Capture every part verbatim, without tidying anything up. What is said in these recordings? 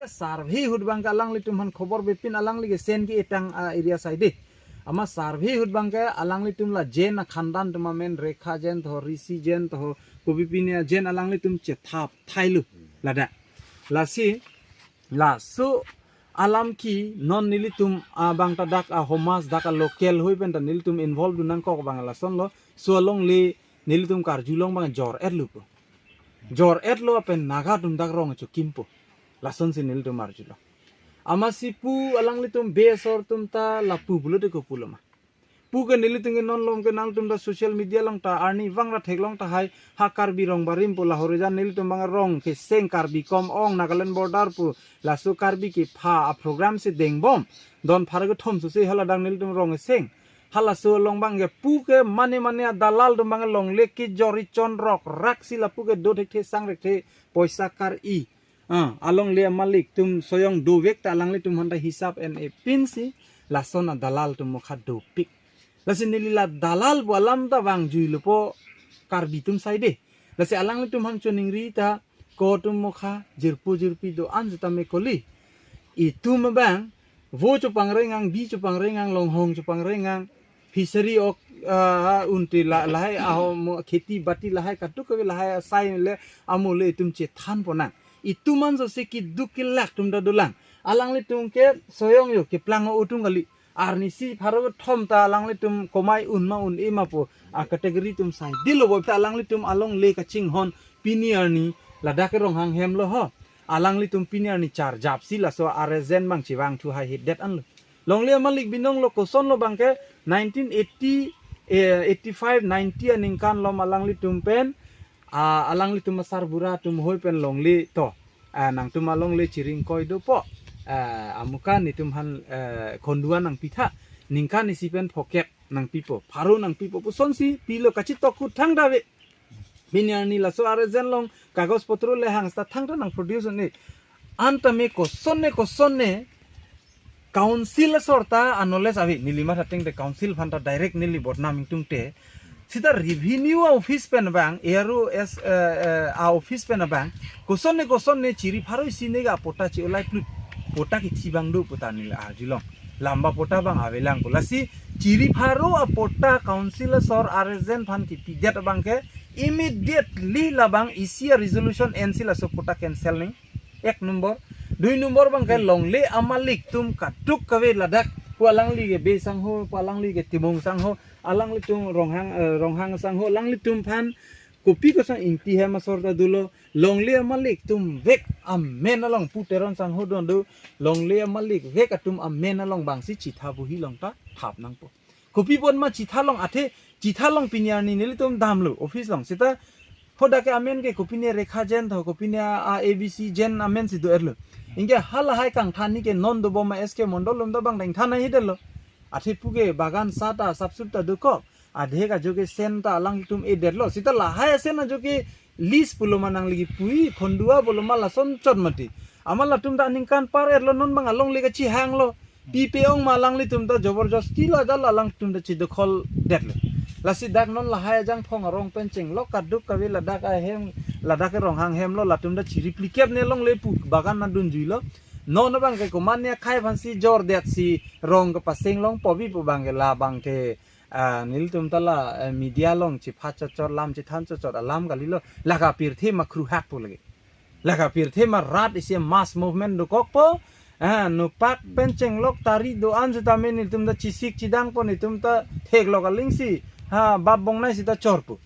Sarve ahut abangke alanglitum aphan khobor bepin alangli ke sen ke-etang a-area side. Amat sarve ahut abangke alanglitum la Jain akhandan atum amen, Rekha Jain to, Rishi Jain to, kopi pine a-Jain alanglitum chethap thailo ladak. Lasi, laso alam ke non nelitum abang ta dak a-homage dak a-local hoi pen ta nelitum involve dun nangkok abang lasonlo, laso alongle nelitum karjulong abang jor-etlo po. Jor-etlo lapen Naga atum dak rong chokimpo. Lasonsi nelitum arjulong. Amatsi pu alanglitum be asor atum ta lapu pulote kopulo ma? Pu ke nelitum ke non malom ke nangtum ta social media along ta arnivang ra theklong tahai, ha Karbi Rong Barim pu la Horijan nelitum abang rong keseng, Karbi Kom Ong, Nagaland border pu laso Karbi kepha a-program si dengbom. Don pharo kethom sose haladak nelitum rong keseng. Halaso along abangke pu ke mane mane adalal atum abang longle kejor-i chonrok raksi lapu ke do thekthe sang thekthe poisa kar-i. Ah, alongle amalik atum soyong dovek ta alanglitum aphan ta hisap en-e pinsi lason adalal atum mokha dopik. Lasi neli la dalal pu alam ta vangjuilo po Karbi atum side. Lasi alanglitum aphan choningri ta ko atum mokha jirpo jirpi do-an sitame kali. Itum abang vo chopangrengang, bi chopangrengang, longhong chopangrengang, fishery ok, ah, unti la, lahai aho mo kheti bati lahai kadokave lahai asai le amo le itum chethan ponang. Itum an sose keduk kelak atum ta dolang. Alanglitum ke soyong yo keplang o atum kali. Arnisi pharo kethom ta alanglitum komai un ma un-e ma pu a-category atum saidelo, bo ta alanglitum alongle kachinghon pini arni ladak ke Ronghang hem lo ho. Alanglitum pini arni charjapsi laso R S Jain abang chevangthu haihedet anlo. Longle amalik binong lo, kosonlo abangke nineteen eighty, eh, eighty-five, ninety aningkan malom alanglitum pen, ah, alanglitum asarbura atum hoi pen longle to. Ah, nangtum alongle chiring koi dopo. Ah, amuka netum aphan, eh, khonduan nangpitha. Ningkan isi pen phokep nangpipo. Pharo nangpipo. Pusonsi pilo, kachitok kut thangta ave. Pini arni laso R S Jain along kagos potro le hangsta thangta nang-produce un-e. Anta me kosonne kosonne council asor ta a-knowledge ave, neli matha ateng te council aphan ta direct neli bodnam ingtungte. Seta revenue office pen abang, A R O S, eh, eh, a-office pen abang kosonne kosonne chiri pharo isi ne ga patta che-olai plut, patta kithi abang do pu ta neli arjulong. Lamba patta abang avelang pu. Lasi chiri pharo apatta council asor R S Jain aphan kipidet abangke immediately labang isi a-resolution ensi laso patta cancel ning. Ek number. Dui number abangke longle amalik atum kadokave ladak pu alangli ke be sangho, pu alangli ke Timung sangho, alanglitum Ronghang, eh, Ronghang sangho, alanglitum aphan kopi kosong Ingti hem asor ta dolo, longle amalik atum vek amen along, pu Teron sangho don do, longle amalik vek atum amen along abangsi chitha bohi along ta thap nangpo. Kopi apot ma chitha long, athe chitha long pini arni nelitum damlo office along. Seta hadak ke amen ke kopine Rekha Jain to, kopine a, a-A B C Jain amen si do-etlo. Anke halahai kangthan ni ke non dobom ma S K Mondol along ta abang dang than haihedet lo. Athe pu ke bagan sa ta sapsup ta dokok. Adhe ka ajo ke sen ta alangtum edet lo. Seta lahai asen ajo ke list pulo ma nangli kipui, khondua pulo ma lason chot mati. Amat latum ta aningkan par-etlo, non abang alongle kachihang lo. Pipe ong ma alanglitum ta joborjosti lo, ajat alangtum ta chidokholdet lo. Lasi dak non lahai ajangphong arong pen chenglok kadokave ladak ahem, ladak ke Ronghang hem lo, latum ta chiri phlikep ne longle pu bagan na dunjui lo. Non abangke komatne akhai aphansi jordetsi rong kepaseng longpo bi pu abangke labangke, ah, nelitum ta la, eh, media along chipha chotchot, lam chithan chotchot alam kalilo. Lake pirthe ma khruhak pu lake. Lake pirthe ma rat isi mass movement dokokpo. Ah, nopak pen chenglok tari do-an sitame nelitum ta chisik chidangpo, nelitum ta theklok alingsi, ha, bap bongnai sita chorpo.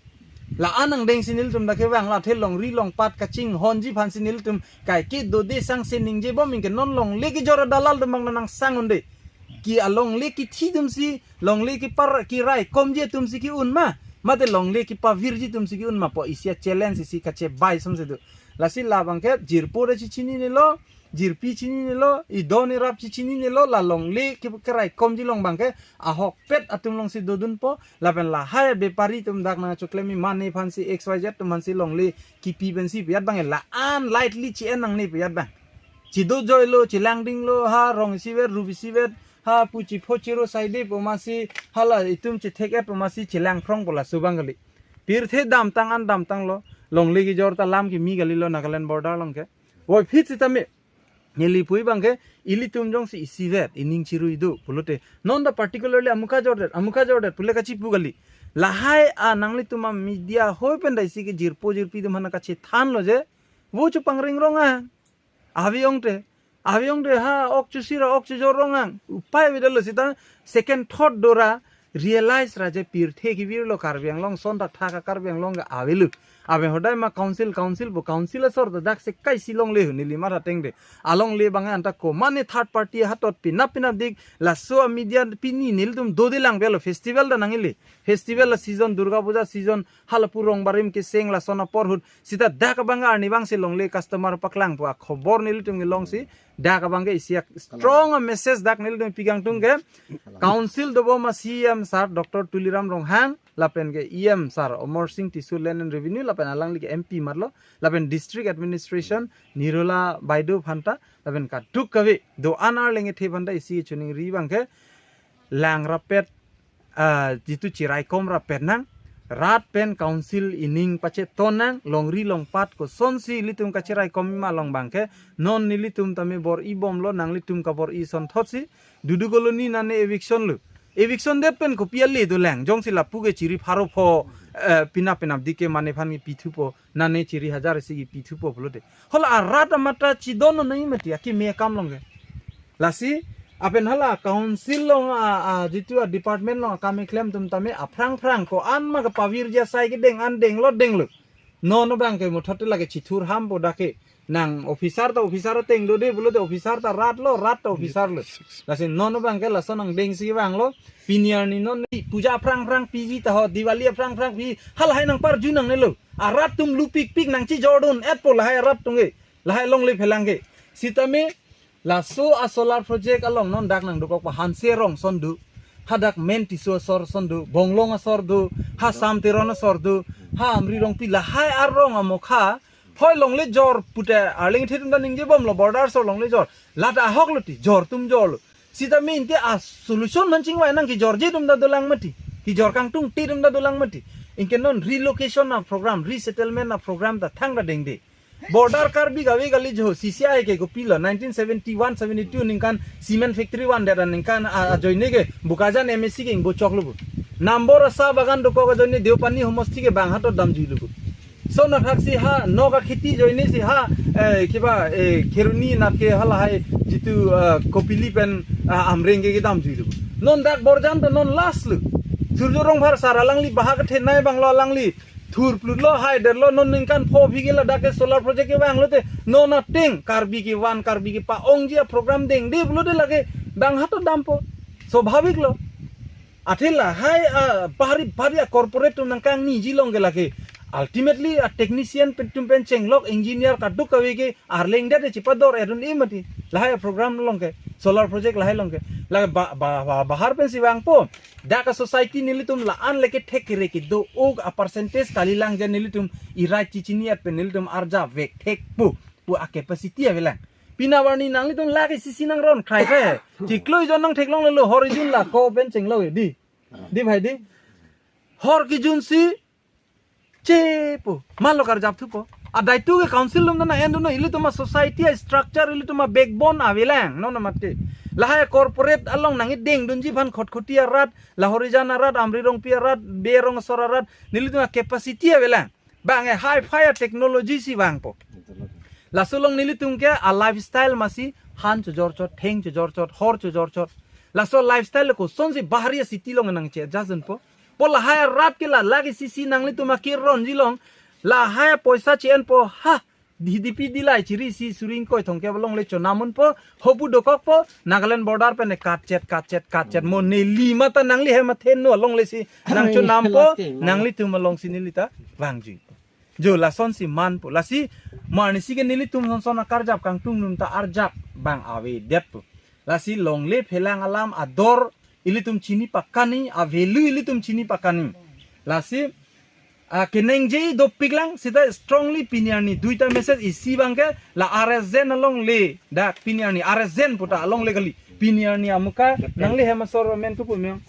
La-an angdengsi nelitum ta kevang, la athe longri longpat kachinghonji aphansi nelitum kaike dode sangse ningjebom, anke non longle kejor adalal atum abang ta nangsang un-e. Ke alongle kithi atumsi, longle kepar keraikomji atumsi ke-un ma, mate longle kepavirji atumsi ke-un ma pu isi a-challenge isi kachebai asonsi do. Lasi labangke jirpo ta chechinine lo, jirpi chinine lo, idon irap chechinine lo, la longle ke keraikomji along abangke ahokpet atum alongsi dodunpo, lapen lahai bepari atum dak nangchoklem-i mane aphansi X Y Z atum aphansi longle kipi pensi pu ajat abang la-an lightly chi-en nangne pu ajat abang. Chido joilo, chilangdinglo, ha rong isivet, rup isivet, ha pu chipho chiro saide pu masi, hala itum chithek-et pu masi chilangphrongpo laso abang kali. Pirthe damtang an damtanglo, longle kejor ta lam kimi kalilo Nagaland border along ke. Puvoiphit sitame Neli pu abangke ilitum jongsi isivet, ining chirui do pulote, non ta particularly amukha jordet, amukha jordet pule kachipu kali. Lahai a nanglitum a media hoi pen ta isi kejirpo jirpi atum aphan kachethanlo je, vo chepangring rong a. Ave ong te, ave ong te, ha ok chusira, ok chujor rong ang. Upai avedetlo seta second thought dora realize ra je pirthe kevirlo Karbi Anglong ason ta thak a Karbi Anglong ke avelo. Ave hodai ma council, council pu, council asor ta dak sekai si longle hu neli matha ateng te. Alongle abang anta ko mane third party hatot pinap pinapdik, laso a media pini nelitum dode lang pelo, festival ta nangkele. Festival a season, Durga Puja season, halapu rong barim keseng lason apor ahut. Seta dak abang arni abang si longle customer paklang pu akhobor nelitum kelong si. Dak abang ke isi a strong a message dak nelitum pi kangtung ke. Council dobom a C E M sir Doctor Tuliram Ronghang, lapen ke E M sir Amarsing Tisso Land and Revenue, lapen alangli ke M P marlo, lapen District Administration Nirola Baideo aphanta, lapen kaduk kave do-an arleng ethe aphanta isi choningri abang ke, lang rapet, ah, jitu chiraikom rapet nang, rat pen council ining pacheton nang, longri longpat kosonsi ilitum kachiraikom ma along abang ke, non nelitum tame bor-i bomlo, nanglitum kabor-i asonthot si, Dudu Colony nane eviction lo. Eviction det pen kopi ale dolang, jongsi lapu ke chiri pharo pho, eh, pinap pinapdik ke mane aphan kepithupo, nane chiri hajar isi kepithupo pulote. Hala arat amat ta chidon nai mati, akeme akam along ke. Lasi, lapen hala council along a, a, jitu a department along akam keklem atum tame aphrang phrang ko-an ma kapavirji asai kedeng an denglo denglo. Non abang ke muthot lake chithur hampo dak ke. Nang officer ta officer ateng dode pulote officer ta rat lo, rat ta officer lo. Lasi non abang ke lason angdeng si vanglo. Pini arni non ni puja aphrang phrang piji ta ho, Diwali aphrang phrang pi, halahai nangparju nangnelo. Arat atum lupikpik nangchijordun-etpo lahai arat atum ke. Lahai longle phelang ke. Sitame laso a solar project along non dak nangdokok pa Hanse Rong ason do. Hadak Men Tisso asor ason do, Bonglong asor do, ha Sam Teron asor do, ha Amri Rongpi, lahai arong amokha. Hoi longle jor pute arleng ethe atum ta ningje bomlo, border asor longle jor. Lata ahok lo ti, jor atum jorlo. Sitame inte a solution man chingvai nang, kejorje atum ta dolang mati, kejor kangtungte atum ta dolang mati. Anke non relocation a program, resettlement a program ta thangta dengde. Border Karbi kave kali jo, C C I ke kopilo, nineteen seventy-one seventy-two aningkan cement factory vandet aningkan a, ajoine ke Bokajan M A C ke ingbochoklo pu. Nambor a sa bagan dokok ajoine Deopani homosti ke bang hato damjuilo pu. Lason athaksi ha nok akheti ajoine si ha, eh, kiba, eh, Kheroni anat ke halahai jitu, eh, Kopili pen, ah, Amreng ke kedamjuilo pu. Non dak Borjan ta non last lo. Surjo Rongphar sar alangli bahak thenai banglo, alangli thurplutlo, haidetlo, non ningkan pho aphi ke ladak ke solar project kevanglote, non ateng Karbi kevan, Karbi kepa-ongji a program dengde pulote lake bang hato dampo. Swabhavik lo. Athe lahai, ah, bhari bhari a corporate atum nangkangniji along ke lake. Ultimately a technician pen atum pen chenglok, engineer kaduk kave ke arleng det chipador-et un-e mati. Lahai a program along ke, solar project lahai along ke. Lake ba, ba, ba, bahar pensi vangpo. Dak a society nelitum la-an le kethek kere kedo-o a percentage kalilang, je nelitum irai chichini-et pen nelitum arjap vek thek pu, pu a capacity avelang. Pini awarni nanglitum lake sisi nangron khrai khe. Chiklo ejon nangtheklonglelo, hor ejun la ko pen chenglo di. Di bhai di. Hor kejun si chepo, malo karjap thupo. Adai tu ke council atum ta nang-endunnon, ilitum a society a structure, ilitum a backbone avelang, non mate. Lahai corporate along nangkedengdunji aphan Khatkhati arat, la Horijan arat, Amri Rongpi arat, Bey Rong asor arat, nelitum a capacity avelang. Bang e hi-fi a technology si vangpo. Laso along nelitum ke a lifestyle masi han chojorchot, theng chojorchot, hor chojorchot. Laso lifestyle kosonsi bahari a city along nangche-adjust dunpo. Pu lahai arat ke la lake sisi nanglitum akir ronji along, lahai poisa che-enpo, ha, D D P dilai chiri isi suri ingkoi thomkep along le chonam unpo, hopu dokokpo, Nagaland border pen ne katchet, katchet, katchet, mo neli mata nangli hem athenno along le si nangchonampo, lasting, nanglitum along si neli ta vangjuipo. Jo lasonsi manpo, lasi mo arnisi ke nelitum sonson a karjap kangtung atum ta arjap bang avedetpo. Lasi longle phelang alam ador ilitum chini pakani, a value ilitum chini pakani. Lasi, ah, keningje dopiklang, seta strongly pini arni duita message, isi abang ke la R S Zen along le, dak pini arni R S Zen puta along le kali. Pini arni amukha nangli hem asor amen tu pu me-ong.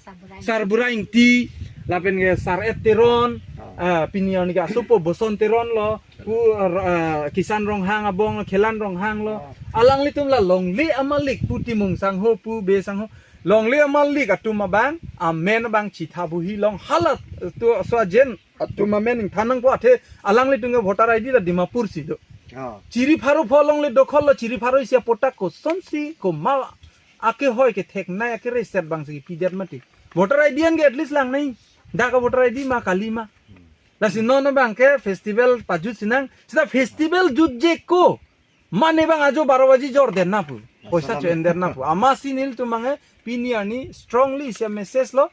Sar Bura Ingti, lapen ke Sar Et Teron, ah, pini arni ke asopo Boson Teron lo, Pu, uh, Kisan Ronghang abong, Khelan Ronghang lo. Alanglitum la longle amalik pu Timung sangho pu be sangho. Longle amalik atum abang, amen abang chitha buhi long halat tu so ajen atum amen ingthan nangpo athe alanglitum ke voter I D la Dimapur si do. Oh. Chiri pharo pho longle dokhol lo chiri pharo isi apotak kosonsi komat akehoi kethek nai ake reset abang si pidet mati. Voter I D an ke at least lang nai. Dak a voter I D ma kali ma. Lasi non abang ke festival pajut sinang. Sita festival jutje ko. Mane abang ajo baro baji jor den na pu. Poisa cho-en den na pu. Amatsi nelitum abang ke pini arni strongly isi a-message lo.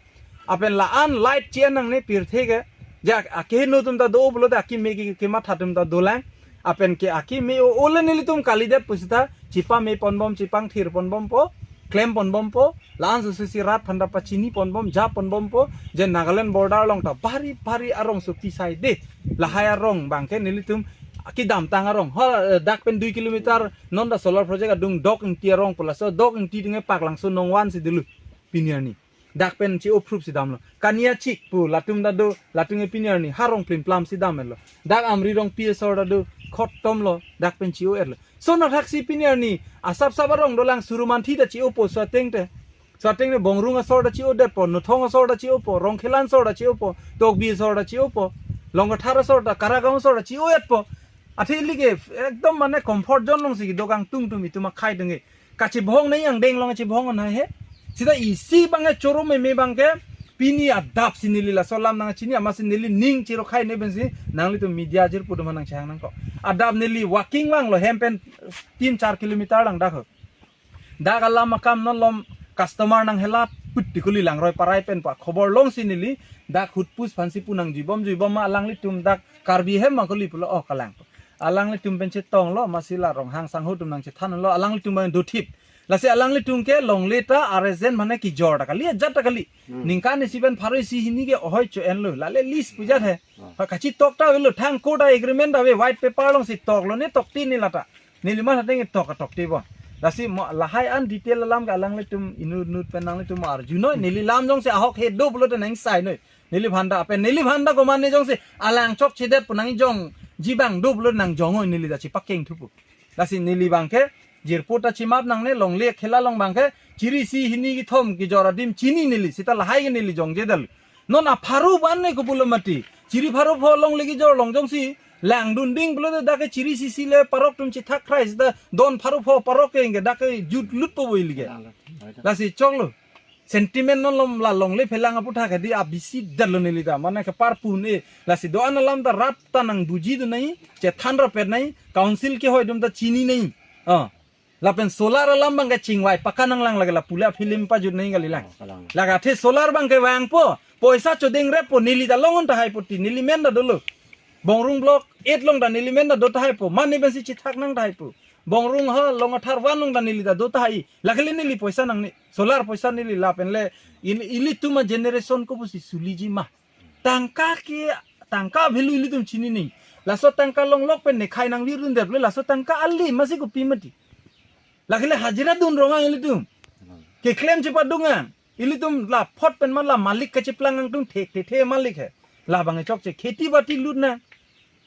Lapen la-an light che-en nangne pirthe ke. Ja akeheno atum ta do pulote akeme ke kematha atum ta dolang. Lapen ke akeme o ole nelitum kalidet pusita chipame ponbom chipangthir ponbompo. Klem ponbompo. La-an susi rat aphanta pachini ponbom ja ponbompo. Je Nagaland border along ta bari bari arong suki sai de. Lahai arong abang ke nelitum kedamtang arong. Ho, eh, dak pen dui kilometer non ta solar project adung Dok Ingti arong pu laso Dok Ingti atum ke Paklangso nong vansi dulu. Pini arni. Dak pen che-o proof si damlo. Kaniya chik pu latum ta do, latum ke pini arni ha rong plimplam si dam-etlo. Dak Amri Rongpi asor ta do, khottom lo, dak pen che-o-etlo. Lason athaksi pini arni asap sap arong dolang Surumanthi ta che-opo so ateng te. So ateng te Bongrung asor ta che-odetpo, Nothong asor ta che-opo, Rongkhelan asor ta che-opo, Tokbi asor ta che-opo, Longkathar asor ta, Karagaon asor ta che-o-etpo. Athe ili ke ekdom mane comfort zone alongsi kedo kangtung atum itum akhai atum ke. Kachibhong nai angdeng along chibhong nai he. Sita isi abang ke choro meme abang ke pini adap si neli laso alam nangchini amatsi neli ning chiro khai ne pensi nanglitum media jirpo atum nangchehang nangkok. Adap neli walking vanglo hem pen tin char kilometer lang dak ho. Dak alam akam non lom customer nanghelat put ti kuli Langroi Parai pen pa khobor longsi neli dak hutpus aphansi pu nang juibom juibom ma alanglitum dak Karbi hem ma kuli pulo oh kalang. Alanglitum pen chetonglo amatsi la Ronghang sangho atum nangchethanlo alanglitum abang dothip. Lasi alanglitum ke longle ta aresen mane kejor ta kali ajat ta kali. Hmm. Ningkan isi pen pharo isi hini ke ohoi cho-enlo. Lale lease pu ajat he. Hmm. Ha kachitok ta avelo thang court agreement ave white paper alongsi toklo ne tokti ne lata. Neli ma hateng tok tokti bo. Lasi mo lahai an detail alam ke alanglitum inut nut pen nanglitum arjunoi. Neli lam jongsi ahok he do pulote nangsai noi. Neli aphanta pen neli aphanta komatne jongsi alang chokchedet pu nangjonji abang do pulote nangjongoi neli ta chipakeng thupo. Lasi neli abang ke jirpo ta chimap nangne longle khela along abang ke chiri isi hini kethom kejor adim chini neli sita lahai ke neli jongje dal. Non apharo ban ne ko pulo mati. Chiri pharo pho longle kejor along jongsi langdun ding pulote dak ke chiri isi isi le parok atum chithak khrai sita don pharo pho parok ke ingke dak ke jutlut po bo ili ke. Lasi choklo. Sentiment non lom la longle phelang aputhak hedi abisi detlo neli ta. Mane ke parpun e. Lasi do-an alam ta rat ta nang buji do nai. Chethan rapet nai. Council kehoi atum ta chini nai. Ah. Lapen solar alam abang ke chingvai pakka nanglang lake la pule film pajut nai kali lang. Oh, kalang. Lake athe solar abang ke vangpo. Poisa chodeng reppo neli ta longon tahai po ti neli men ta dolo. Bongrung block eight along ta neli men ta do tahai po. Mane pensi chithak nang tahai po. Bongrung ha Longkathar one along ta neli ta do tahai. Lake le neli poisa nangne. Solar poisa neli lapen le in, ilitum a-generation ko pusi suliji ma. Tangka ke tangka value ilitum chini nai. Laso tangka longlok pen nekhai nangvirun det le laso tangka ali masi kopi mati. Lake le hajira dun rong ang ilitum. Keklem chepadung ang. Ilitum la phot pen ma la malik kachiplang angtung thekthe malik he. Labang chokche kheti bati lut nang.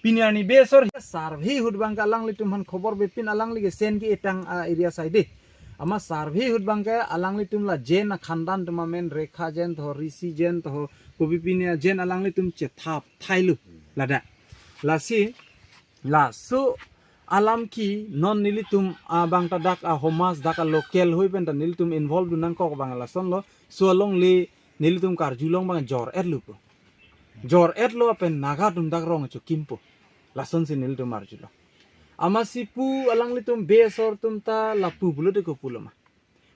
Pini arni besor survey ahut abang ke alanglitum aphan khobor bepin alangli ke sen ke etang a-area side. Amat survey ahut abang ke alanglitum la Jain akhandan atum amen Rekha Jain to, Rishi Jain to, kopi pini a-Jain alanglitum chethap thailo ladak. Lasi laso alam ke non nelitum abang ta dak a-homage dak a-local hoi pen ta nelitum involve dun nangkok abang lasonlo. So alongle nelitum karjulong abang jor-etlo po. Jor-etlo pen Naga atum dak rong chokimpo. Lasonsi nelitum arjulo. Amatsi pu alanglitum besor atum ta lapu pulote ko pulo ma.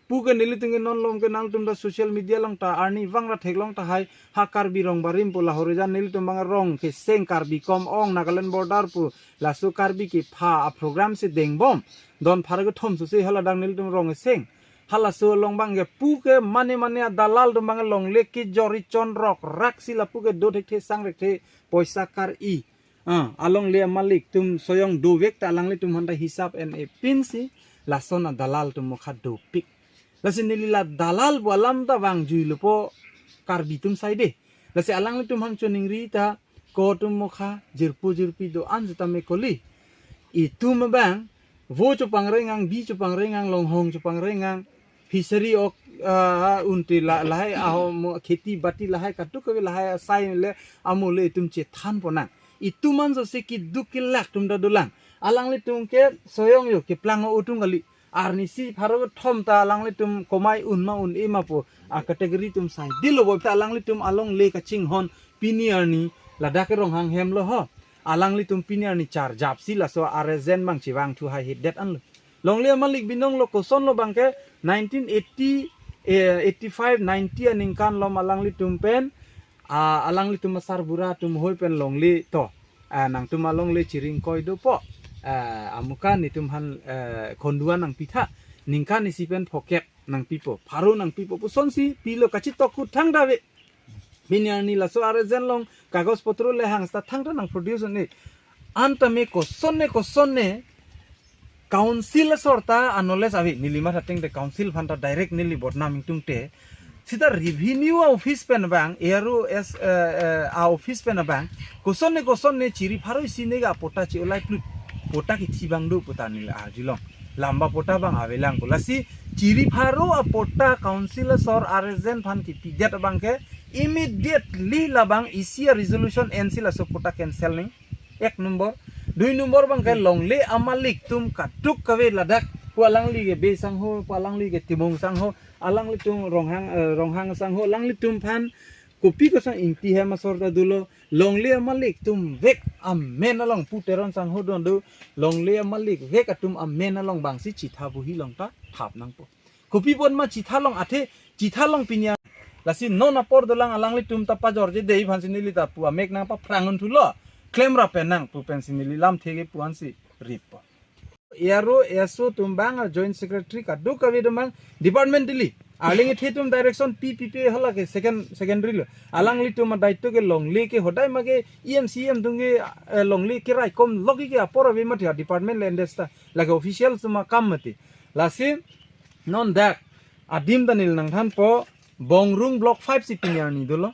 Pu ke nelitum ke non lom ke nangtum ta social media along ta arnivang ra theklong tahai ha Karbi Rong Barim pu la Horijan nelitum abang rong keseng Karbi Kom Ong Nagaland border pu laso Karbi kepha a-program si dengbom. Don pharo kethom susi hala dang nelitum rong keseng. Halaso along abang ke pu ke mane mane a-dalal atum abang longle kejor ichon rok raksi lapu ke do thekthe sang thekthe poisa kar-i. Ah, alongle amalik atum soyong dovek ta alanglitum aphanta hisap en-e pinsi lason a-dalal atum mokha dopik. Lasi neli la dalal pu alam ta vangjuilo po Karbi atum side. Lasi alanglitum aphan choningri ta Ko atum mokha, jirpo jirpi do-an sitame kali. Itum abang, vo chopangrengang, bi chopangrengang, longhong chopangrengang, fishery ok, ah, unti la, lahai aho mo kheti bati lahai kadokave lahai asai le amo le itum chethan ponang. Itum anso si keduk kelak atum ta dolang. Alanglitum ke soyong yo keplang o utung kali. Arnisi pharo thom ta alanglitum komai un ma un-e ma pu a category atum sai. Dilo bo ta alanglitum alongle kachinghon pini arni ladak ke Ronghang hem lo ho. Alanglitum pini arni charjap si laso aresen bang chevangthu hai hidet anlo. Longle amalik binong lo, koson lo bang ke nineteen eighty, eh, eighty-five, ninety aningkan lom alanglitum pen, ah, alanglitum asarbura atum hoi pen longle to. Ah, nangtum alongle chiring koi dopo. Ah, amuka netum aphan, eh, khonduan nangpitha. Ningkan isi pen phokep nangpipo. Pharo nangpipo. Puson si pilo kachitok kuthang dave. Pini arni laso aresen along kagos potro le hangsta thangta nang produce un-e. Anta me koson ne koson ne council asor ta a-knowledge ave, neli matha ateng te council aphan ta direct neli bodnam ingtungte. Sita revenue office pen abang, A R O S, eh, eh, a office pen abang, koson ne koson ne chiri pharo isi ne ga pota chi ulai plut. Pota kithi bang do pota neli arjulong. Lamba pota bang avelang pu. Lasi chiri pharo apota council asor aresen aphan kipidet abang ke immediately labang isi a-resolution ensi laso pota cancel ning. Ek number. Dui number bang ke longle amalik atum kadokave ladak. Pu alangli ke Bey sangho, pu alangli ke Timung sangho, alanglitum Ronghang, eh, Ronghang sangho, alanglitum aphan kopi koson Ingti hem asor ta dolo. Longle amalik atum vek amen along pu Teron sangho don do. Longle amalik vek atum amen along bang si chitha buhi along ta thap nangpo. Kopi pon ma chitha long athe, chitha long pini arni. Lasi non apor dolang alanglitum ta pajorje dei aphan si neli ta pu amek nangpaphrang un thulo. Klemra pen nang pu pen si neli lamthe ke pu ansi rip po. A R O, A S O atum bang, a joint secretary kadokave atum bang department dili. Arleng ethe atum direction pi pi pe hala ke second, secondary lo. Alanglitum adaito ke longle ke hodai ma ke E M C E M atum ke, eh, longle ke raikom logi ke apor ave matha department le endes ta. Lake official suma kam mati. Lasi non dak adim ta neli nangthanpo, Bongrung Block five si pini arni dolo.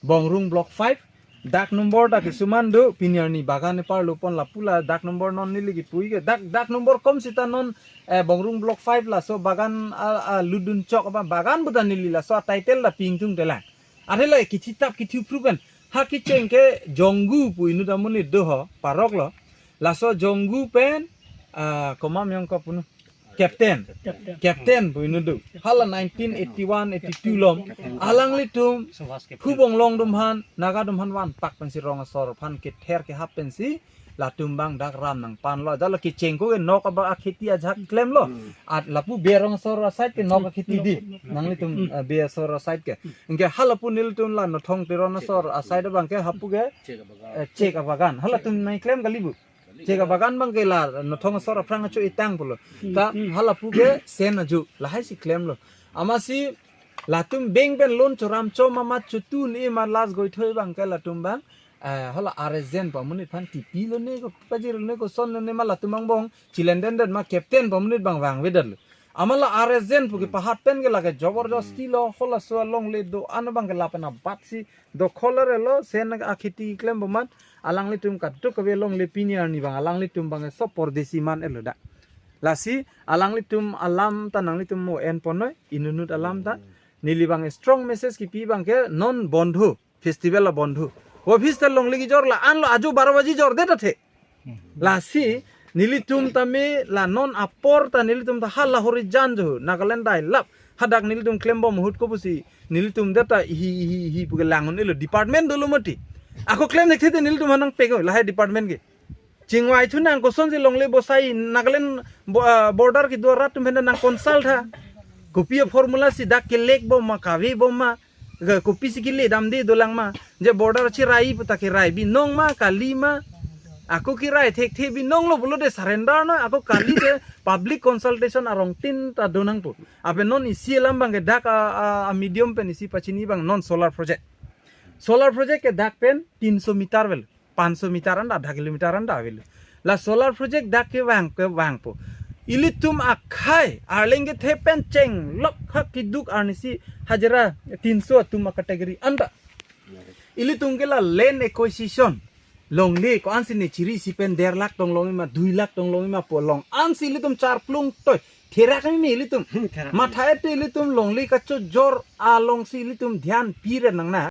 Bongrung Block five. Dak number dak kisuman do, pini arni bagan epar lupon lapu la dak number non neli kipu-i ke. Dak, dak number kom sita non, eh, Bongrung Block five laso bagan a, a ludun chok apa bagan pu ta neli laso a title ta pi ingtungte lang. Athe la kithi tap kithi phru pen. Ha kecheng ke Jonggu pu inut amonit do ho, parok lo. Laso Jonggu pen, ah, komat miyong ko punu. Captain. Captain. Captain pu inut do. Hala nineteen eighty-one, eighty-two lom. Alanglitum, Subhas Captain. Hubonglong atum aphan, Naga atum aphan vanpak pensi rong asor aphan kether kehap pensi, latum bang dak ram nangpanlo. Jalo kecheng ko ke nok aba akheti ajak klemlo. Hmm. At lapu Bey rong asor aside ke nok akheti di. Nanglitum, eh, Bey asor aside ke. Anke halapu nelitum la Nothong Teron asor aside abang ke hapu ke, Chek abagan. Eh, chek abagan. Halatum nangklem kali bu. Chek abagan bang ke la Nothong asor aphrang acho etang pulo. Ta halapu ke sen aju lahai si klemlo. Amatsi latum bank pen loan choram cho mamat chotun e ma last goithoi bang ke latum bang, eh, hala aresen pamonit aphan tipilo ne ko pajirlo ne koson lo ne ma latum bang bong chilenden den ma captain pamonit bang vangvedetlo. Amat la aresen pu ke pahat pen ke lake jabardasti lo, halaso alongle do-an bang ke lapen abat si dokhol arelo, sen akheti klem boman, alanglitum kadokave longle pini arni bang, alanglitum bang so pordesi man elo da. Lasi, alanglitum alam ta nanglitum mo en ponnoi, inutnut alam ta. Neli bang strong message kipi bang ke non bondhu, festival la bondhu. Office ta longle kejor la anlo ajo baro baji jorde ta the. Lasi, nelitum tame la non apor ta nelitum ta hala hori jan jo, Nagaland dailap. Hadak nelitum klembom ahut ko pusi, nelitum data hi, hi, hi, pu ke langun elo department dolo mati. Ako klem nek thete nelitum hanang pego, lahai department ke. Chingvai thu nang kosonsi longle bosai Nagaland bo-, ah, border kedo arat atum penta nang consult tha. Kopi a formula si dak kelek bom ma, kave bom ma, ga kopi si kele damde dolang ma. Je border chirai pu ta kerai binong ma, kali ma. Ako kerai thekthe binong lo pulote surrender na, ako kali te public consultation arong tin ta donang pu. Ape non isi alam bang ke dak a, a, a medium pen isi pachini bang non solar project. Solar project ke dak pen tinso meter vel, panso meter anda, adha kilometer anda vel. La solar project dak kevang, kevangpo. Ilitum akhai, arleng kethe pen chenglok ha keduk arnisi hajira tinso atum a category anda. Ilitum ke la land acquisition longle ko-ansi ne chiri isi pen der lakh tong longji ma, dui lakh tong longji ma pu along ansi ilitum charplung toi. Therak ni ilitum. Therak. Matha ete ilitum longle kachojor alongsi ilitum dhyan pire nangne.